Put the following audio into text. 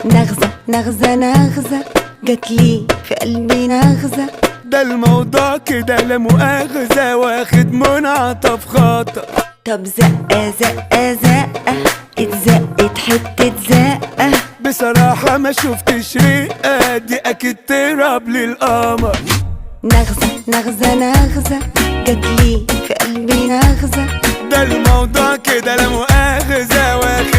نغزة نغزة نغزة جاتلي في قلبي نغزة. ده الموضوع كده لا مؤاخذة، واخد منعطف خطأ. طب زقة زقة زقة اتزقت حتة زقة. بصراحة ما شفتش رقة، دي أكيد تهرب للقمر. نغزة نغزة نغزة جاتلي في قلبي نغزة. ده الموضوع كده لا مؤاخذة، واخد